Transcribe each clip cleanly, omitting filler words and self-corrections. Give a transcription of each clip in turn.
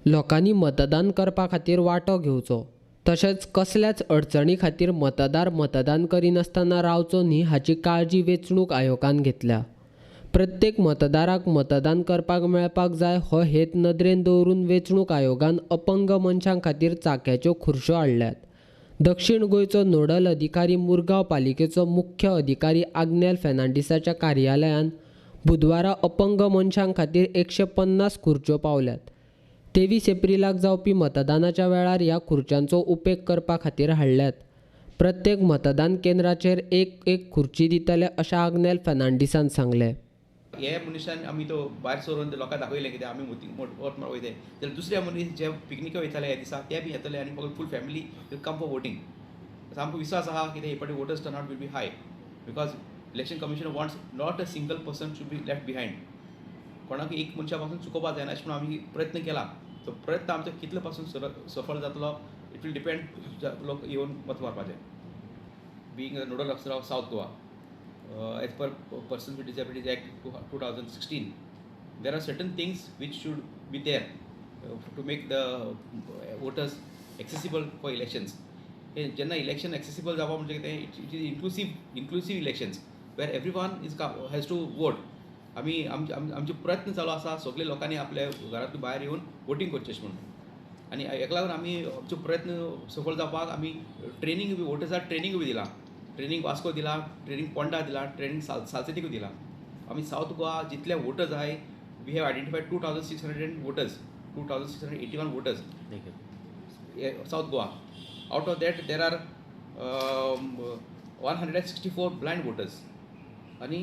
लोकांनी मतदान करपा खातीर वांटो घेवचो, तशेंच कसल्याच अडचणी खातीर मतदार मतदान करिनासतना रावचो न्ही हाची काळजी वेंचणूक आयोगान घेतल्या. प्रत्येक मतदाराक मतदान करपाक मेळपाक जाय हो हेत नदरेन दवरून वेंचणूक आयोगान अपंग मनशां खातीर चाक्याच्यो खुर्श्यो हाडल्यात. दक्षिण गोंयचो नोडल अधिकारी मुरगांव पालिकेचो मुख्य अधिकारी आग्नेल फेर्नांडीसाच्या कार्यालयान बुधवारा अपंग मनशां खातीर 150 खुर्च्यो पावल्यात. 23 एप्रिलाक जावपी मतदानाच्या वेळार ह्या खुर्च्यांचो उपेग करपा खातीर हाडल्यात. प्रत्येक मतदान केंद्राचेर एक एक खुर्ची दितले अशें आग्नेल फेर्नांडीसान सांगलें. हे मनशान आमी तो भायर सरून लोकांक दाखयलें कित्याक आमी वोट मारपाक वयताय जाल्यार दुसऱ्या मनीस जे पिकनिके वयताले ह्या दिसा ते बी येतले आनी फक्त full family will come for voting. आमकां विश्वास आहा कित्याक हे फावटी voters turn out will be high because Election Commission wants not a single person should be left behind. कोणाक एक मनशा पासून चुकोवपाक जायना अशें म्हणून आमी प्रयत्न केला. तो प्रयत्न आमचो कितलो पासून सफळ जातलो it will depend लोक येवन मत मारपाचें. Being a nodal officer of South Goa, as per Persons with Disabilities Act 2016, there are certain things which should be there to make the voters accessible for elections. हे जेन्ना election accessible जावपा म्हणजे कितें, it is inclusive elections where everyone is has to vote. आमी आमचे प्रयत्न चालू आसा सगळे लोकांनी आपल्या घरांतून भायर येवन वोटींग करचें अशें म्हणून, आनी हेका लागून आमी आमचो प्रयत्न सफळ जावपाक आमी ट्रेनींग बी वोटर्साक ट्रेनींग बी दिलां. ट्रेनींग वास्को दिला, ट्रेनींग पोंडा दिला, ट्रेनींग सालसेतीकूय दिला. आमी सावथ गोवा जितले वोटर्स आहाय we have identified 2600 voters, 2681 voters South Goa. Out of that there are 164 blind voters आनी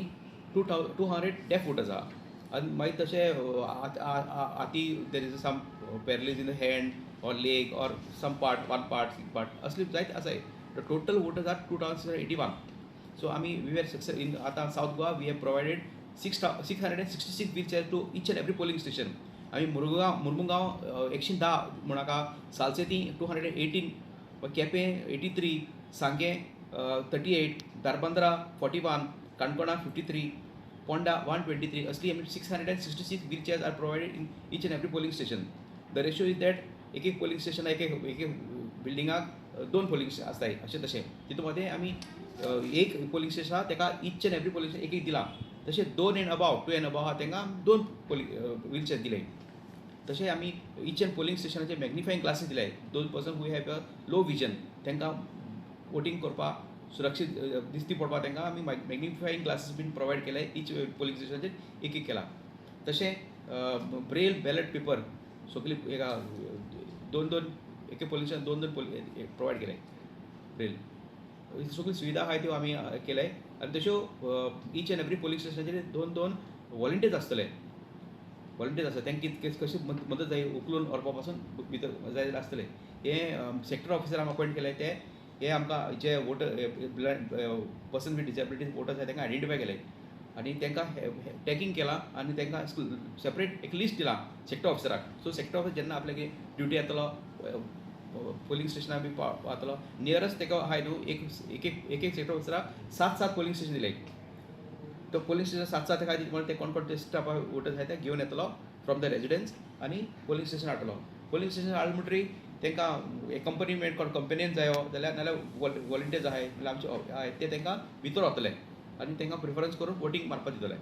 200 deaf voters आहा. आनी मागीर तशें आती there is some paralysis in the hand or leg or some part, one part, six part असले जायते आसाय. The total voters are 2681. So आमी we are success in आतां South Goa we have provided 666 wheelchair to each and every polling station. आमी मुर्मुगांव 110 म्हूण आहा, सालसेती 218, केपें 83, सांगें 38, धारबांदरा 41, काणकोणा 53, पोंडा 123. असली आमी 666 wheelchairs are provided in each and every polling station. The ratio is that एक एक पोलिंग स्टेशन एक एक एक बिल्डिंगाक दोन पोलिंग स्टेशन आसताय अशें तशें तितून मदें आमी एक पोलिंग स्टेशन आहा तेका each and every polling station एक एक दिलां. तशें दोन and above, two and above आहा तेंकां दोन पोलिंग व्हीलचेअर दिले. तशें आमी इच एंड पोलिंग स्टेशनाचेर मॅग्निफायींग ग्लासीस दिले. Those person who have a low vision तेंकां वोटींग करपाक सुरक्षीत दिश्टी पडपाक तेंकां आमी मॅग्निफायींग ग्लासीस बीन प्रोवायड केले. इच पोलिंग स्टेशनाचेर एक एक केला. तशें ब्रेल बॅलट पेपर सगळी एका दोन दोन एके पोलिंग स्टेशन दोन दोन प्रोवायड केले ब्रेल. सगळी सुविधा आहाय त्यो आमी केले. आनी तश्यो इच एंड एवरी पोलिंग स्टेशनाचेर दोन दोन वॉलंटियर्स आसतले. वॉलंटियर्स आसता तांकां कितें कशी मदत जाय उखलून व्हरपा पासून भितर जाय जाल्यार आसतले. हे सेक्टर ऑफिसर आमी अपॉयंट केले ते हे आमकां जे voter person with disabilities voters आहाय तांकां आयडेंटिफाय केले आनी तांकां टॅगींग केलां आनी तांकां सेपरेट एक लिस्ट दिलां सेक्टर ऑफिसराक. सो सेक्टर ऑफिसर जेन्ना आपल्यागे ड्युटी येतलो पोलिंग स्टेशनार बी पावतलो नियरस्ट ताका आहाय न्हू एक एक एक एक सेक्टर ऑफिसराक सात सात पोलिंग स्टेशन दिले. तो पोलिंग स्टेशन सात सात आहाय म्हणून ते कोण कोण ते स्टाफ वोटर्स आहाय ते घेवन येतलो फ्रॉम the residence आनी पोलिंग स्टेशन हाडटलो. पोलिंग स्टेशन हाडले म्हणटरी तांकां एकंपनीमेंट कोण कंपेनियन जायो जाल्यार नाल्यार वॉलंटियर्स आहाय नाल्यार आमचे आहाय ते तांकां भितर वतले आनी तांकां प्रिफरन्स करून वोटींग मारपाक दितले.